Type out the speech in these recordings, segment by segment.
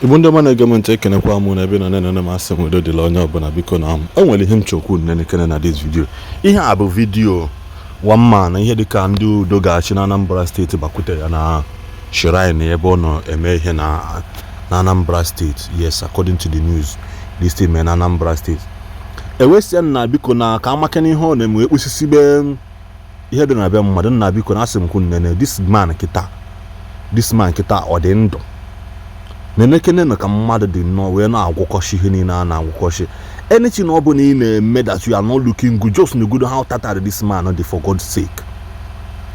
Igbo ndị ọma na-ege m ntị, ekenekwa m na ebe na nene m. Asị m udo dịla onye ọbụla. Biko, na o nwere ihe m chọkwu nnene na this video. Ihe a bụ video one man, ihe dịka ndị udo ga-achị na Anambra Steeti bakwute ya na shrine ebe ọ nọ eme ihe na Anambra Steeti. Yes, according to the news, this thing mere na Anambra Steeti. Ewesịa nna, biko, na ka amaka n'ihe ọ na-eme, ekpusisibe ihe dị na be mmadụ. Nna, biko, na asị m kwu nnene this man kịta, this man kịta, ọ dị ndụ? Nenekene na ka mmadụ dị nnọọ wee na-agwọkọchi ihe niile a na-agwọkọchi. Anything ọ bụla ị na-eme that you are not looking good, just good how tattered this man dị, for God's sake.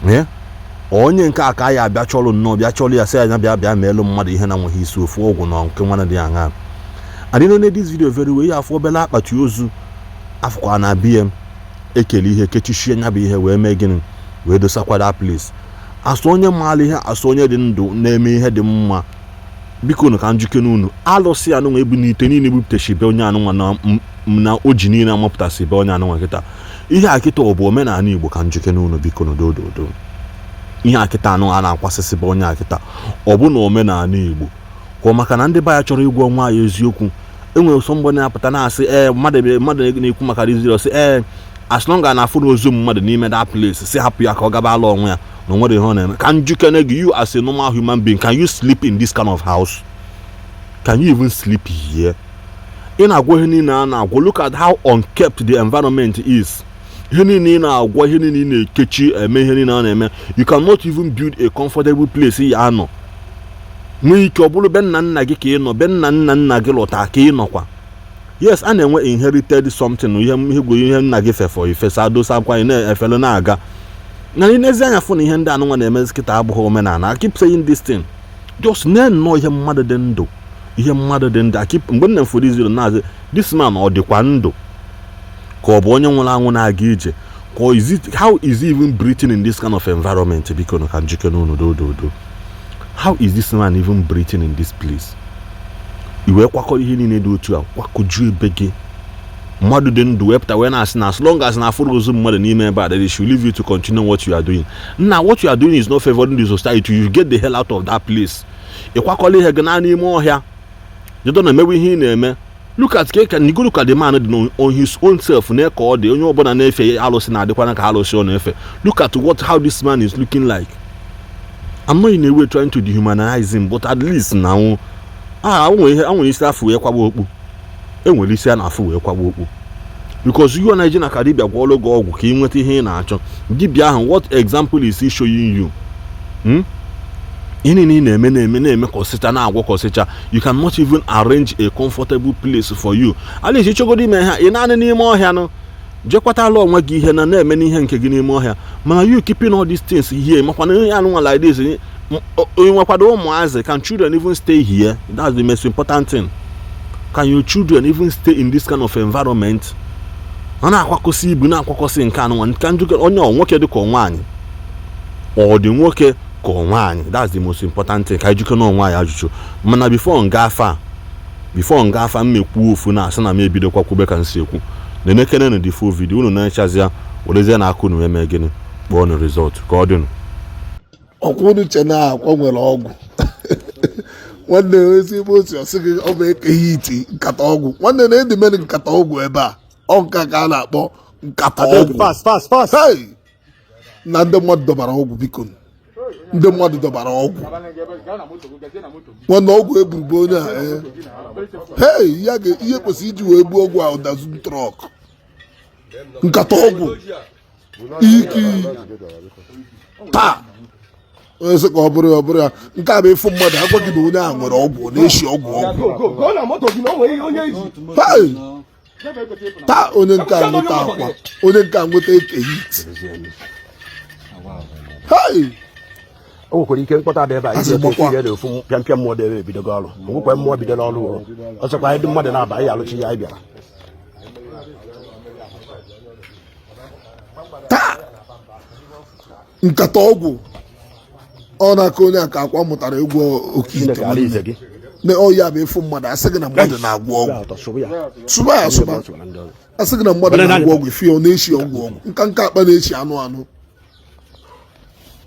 Yeah? Onye nke a ka ya abịa chọrọ nnọọ, bịa chọrọ ya, sị anya bịa bịa meelụ mmadụ ihe na nweghị isi. Ofu ọgwụ na nke nwana dị aṅa. And you know this video very well. Ya afọ obele akpati ozu afụkwa na bm ekele ihe kechichie nya bụ ihe wee mee gịnị, wee dosakwa that place. Asụ onye maara ihe, asụ onye dị ndụ na-eme ihe dị mma, biko nụ, ka njike n'unu alụsị anụnwa ebu n'ite niile ebupụtachi be onye anụnwa na oji niile amapụtasị be onye anụnwa kịta. Ihe a kịta, ọ bụ omenala Igbo? Ka njike n'unu, biko nụ, dododo. Ihe a kịta anụ a na-akwasịsị be onye a kịta, ọ bụ na omenala Igbo ka? Maka na ndị be ya chọrọ ịgwa nwa ya eziokwu. Enwere sọ mgbe na-apụta na-asị, ee, mmadụ na-ekwu maka Israel, sị, ee, as long as na-afụ na ozu mmadụ n'ime that place, si hapụ ya ka ọ gaba ala onwe ya na onwere ihe ọ na-eme. Ka njikene gị, you as a normal human being, can you sleep in this kind of house? Can you even sleep here? Ị na-agwọ ihe niile a na-agwọ. Look at how unkept the environment is. Ihe niile ị na-agwọ, ihe niile ị na-ekechi eme, ihe niile a na-eme, you cannot even build a comfortable place ya anọ nwee ike. Ọ bụrụ be nna nna gị ka ị nọ, be nna nna nna gị lụta ka ị nọkwa. Yes, a na-enwe inherited something, ihe ihe gwo ihe nna gị fefọ ifesa dosa akwa ị na-efele na-aga na n'ezi anya. Fụ na ihe ndị anụnwa na-emezi kịta abụghị omenala. I keep saying this thing, just nee nnọọ ihe mmadụ dị ndụ, ihe mmadụ dị ndụ. I keep, mgbe nna m fọrọ iziro na-azị, this man, ọ dịkwa ndụ ka ọ bụ onye nwụrụ anwụ na-aga ije? Ka ọ is it, how is he even breathing in this kind of environment? Biko nụ, ka njike n'unu, dododo. How is this man even breathing in this place? I wee kwakọrọ ihe niile dị otu a, kwakọjuo ebe gị. Mmadụ dị ndụ wee pụta wee na-asị na as long as na afụrụ ozu mmadụ n'ime ebe a, that they should leave you to continue what you are doing. Nna, what you are doing is not favoring the society. You get the hell out of that place. Ị kwakọrọ ihe gị na n'ime ọhịa jedo na emewe ihe ị na-eme. Look at ka you look at the man dị on his own self na ka ọ dị. Onye ọbụla na-efe alụsị na-adịkwana ka alụsị ọ na-efe. Look at what, how this man is looking like. I'm not in a way trying to dehumanize him, but at least now, ah, anwere ihe, anwere isi afụ wee kwagba okpu. Enwere isi a na-afụ wee kwagba okpu, because you na na ka dibịa gwọọlụ gị ọgwụ ka ị nweta ihe ị na-achọ. Dibịa ahụ, what example is he showing you? Ihe niile ị na-eme na-eme na-eme ka ọsịcha na-agwọ ka ọsịcha. You cannot even arrange a comfortable place for you. At least ịchọgodo ime ha, ị naanị n'ime ọhịa nụ jekwatala onwe gị ihe na na-eme n'ihe nke gị n'ime ọhịa. Mana you keeping all these things here, makwana ihe anụnwa like this, ị nwekwado ụmụazị? Can children even stay here? That's the most important thing. Can your children even stay in this kind of environment? Ọ na-akwakọsị ibu, na-akwakọsị nke anụnwa nke njikọ. Onye ọ nwoke dị ka ọ nwaanyị, ọ dị nwoke ka ọ nwaanyị? That's the most important thing ka anyị jikọ n'onwe anyị ajụjụ. Mana before nga afa, before nga afa m ekwu ofu na asị na m ebidokwa kwube ka m si ekwu na-enekene na the full video unu na-echazịa werezie na aka unu wee mee gịnị, kpọọ nụ result ka ọ dịnụ. Ọkwa unu che na akwa nwere ọgwụ. Nwanne, ezigbo otu ọsị gị, ọ bụ ekeghị iti nkata ọgwụ. Nwanne, na edimere nkata ọgwụ ebe a, ọ nka ka a na-akpọ nkata ọgwụ. Fast, fast, fast. Hey! Na ndị mmadụ dọbara ọgwụ, biko, ndị mmadụ dọbara ọgwụ. Nwanne, ọgwụ eburubu onye a, ee. Hey, ya ihe kwesịrị iji wee gbuo ọgwụ a, ụdazụ truck nkata ọgwụ ike taa. Onye sị ka ọ bụrụ ya, ọ bụrụ ya. Nke a bụ ịfụ mmadụ agwa gị na onye a nwere ọgwụ, ọ na-eshi ọgwụ ọgwụ. Hey! Taa, onye nke a nweta akwa, onye nke a nweta eke hit. Hey! O nwekwara ike mkpọta dị ebe a. Asị iji gbakwa. eke na ofu mpịampịa mmụọ dị ebe ebidogo ọrụ. Onwekwa mmụọ bidoro ọrụ o. Ọsọkwa anyị ndị mmadụ na-aba, anyị alụchi ya, anyị bịara. Taa, nkata ọgwụ ọ na-aka onye a ka akwa mụtara egwu oke ite. Chineke ala ize gị. Na ọ ya bụ ịfụ mmadụ asị gị na mmadụ na-agwọ ọgwụ. Atọ sụrụ ya. Sụba ya, sụba. Asị gị na mmadụ na-agwọ ọgwụ, ife ya ọ na-eshi ọgwụ ọgwụ, nka nka akpa na-eshi anụ anụ.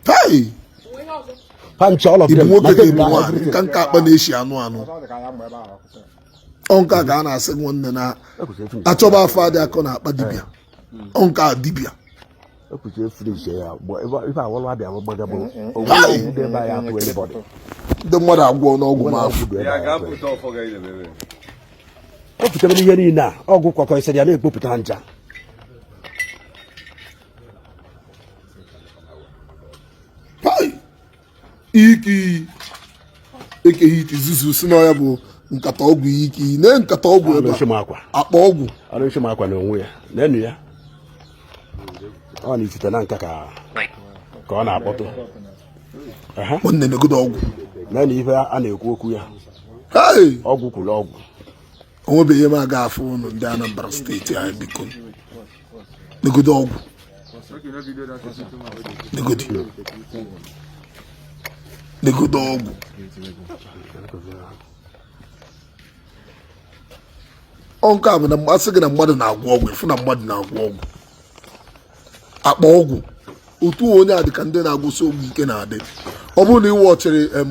Hey! Ha ncha, all of Ị bụ them. nwoke Ma ka ị bụ tebụl ahụ, nwaanyị, everything. nka nka akpa na-eshi anụ anụ. Ọ nke a ka a na-asị nwanne na achọba afọ adị akọ na akpa dibịa. Ọ nke a dibịa. Ekwesịrị finish ya ife awọlụ abịa gbaga bụ onwe dị ebe anyị atụ anybody. Ndị mmadụ agwọ n'ọgwụ ma afọ. O pụtara ihe niile a, ọgwụ kwakọrịsịrị ya na-ekpopụta ha ncha. Hai! Ike ekeghị iti zuzu si na ya bụ nkata ọgwụ ike na nkata ọgwụ ebe Anụ a. m akwa. Akpa ọgwụ. Anụ m akwa n'onwe ya n'enu ya, ọ na-esite na nka ka ka ọ na-akpọtụ. Aha. Nwanne, negodo ọgwụ. Naanị ife a na-ekwu okwu ya. Hai! Ọgwụ kwuru ọgwụ. Onwebeghị ihe m aga afụ ụnụ ndị Anambra steeti anyị, biko negodo ọgwụ, negodi negodo ọgwụ. Ọ nke a bụ na asị gị na mmadụ na-agwọ ọgwụ, ịfụ na mmadụ na-agwọ ọgwụ, akpa ọgwụ otu onye a dị ka ndị na-agwụsị ọgwụ ike na-adị. Ọ bụrụ na ị wọchịrị em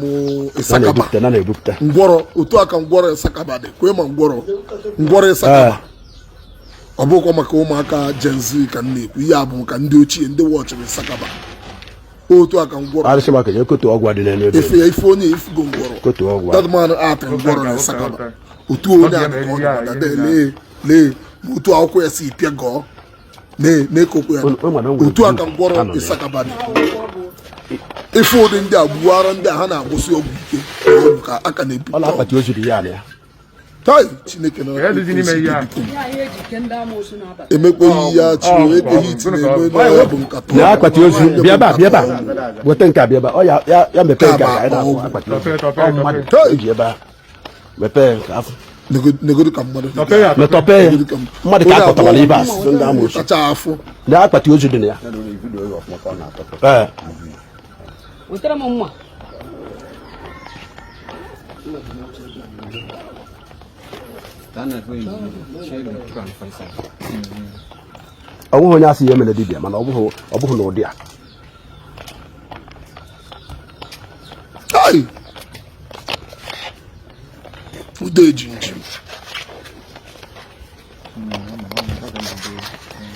Ịsakaba na na-ebupụta ngwọrọ, otu a ka ngwọrọ Ịsakaba dị kwee ma ngwọrọ ngwọrọ Ịsakaba. Ọ bụkwa maka ụmụaka Gen Z ka m na-ekwu ihe a, bụ maka ndị ochie, ndị wọchịrị Ịsakaba, otu a ka ngwọrọ. Arịsị maka je kotu ọgwụ dị n'elu ebe. Efe ya ife onye ifugo ngwọrọ. Kotu ọgwụ. That man atị ngwọrọ na Ịsakaba, otu onye a dị ka ọ dị maka dee, lee lee ma otu akwụkwọ ya si pịa gọọ na-ekokwu ya. Otu a ka ngwọrọ Ịsakaba dị. Ife ụdị ndị a gbuwara ndị a ha na-agwụsị ọgwụ ike na ọgwụ ka aka na-ebute. Ọ na-akpati ozu dị ya na ya. Tai, Chineke na emekweghị ya chi ekeghị iti na-eme n'ọya bụ nkata. Na akpati ozu bịa ebe a, bịa ebe a, weta nke a, bịa ebe a. Ọ ya ya ya mepee nke a ka anyị na-ahụ akpati ozu. Ọ mmadụ eji ebe a mepee nke afọ. Negodo ka mmadụ Metọpee ya, mmadụ ka akpọtawara ibe a sị ndị amoosu. Tacha afọ. Na akpati ozu dị na ya. Ee. Wetara m mma. Ọ bụghị onye asị ya emere dibịa, mana ọ bụghị n'ụdị a. Tai! Ude ejinjim.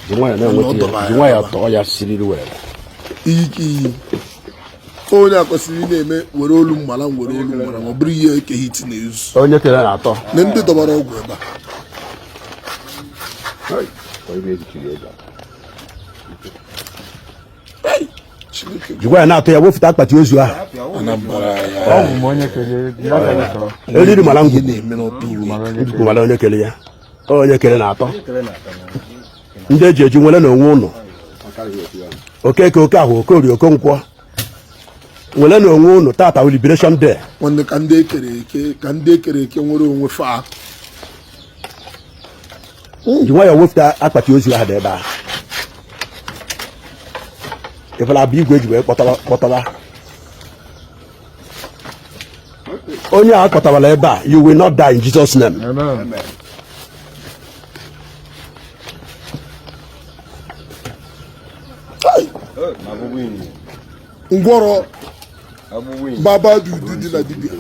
Ji nwayọọ na-enweta ya, ji nwayọọ tọọ ya siriri were. Iyi iyi onye a kwesịrị ị na-eme were olu mmara, were olu mmara, ma ọ bụrụ ihe ekeghị iti na-ezu. Onye kere na-atọ. Na ndị dọbara ọgwụ ebe a. Chineke. Ji nwayọọ na-atọ ya, wefụta akpati ozu ahụ. Anambra ya. Eriri mara ngwu. Ihe na-eme n'ọpụ iwe. Njikwa mara onye kere ya, onye kere na-atọ. Ndị eji eji nwere na onwe ụnụ, Okeke, oke ahụ, Okorie, Okonkwo, nwere na onwe ụnụ. Tata wụ Liberation Day. Nwanne, ka ndị ekere eke, ka ndị ekere eke nwere onwe fa. Ji nwayọọ wefụta akpati ozu ahụ dị ebe a. Ịfụla bụ igwe eji wee kpọtaba kpọtaba onye a kpọtabara ebe a. You will not die in Jesus name. Amen. Tai! Ngwọrọ baba dudu dị na dibịa.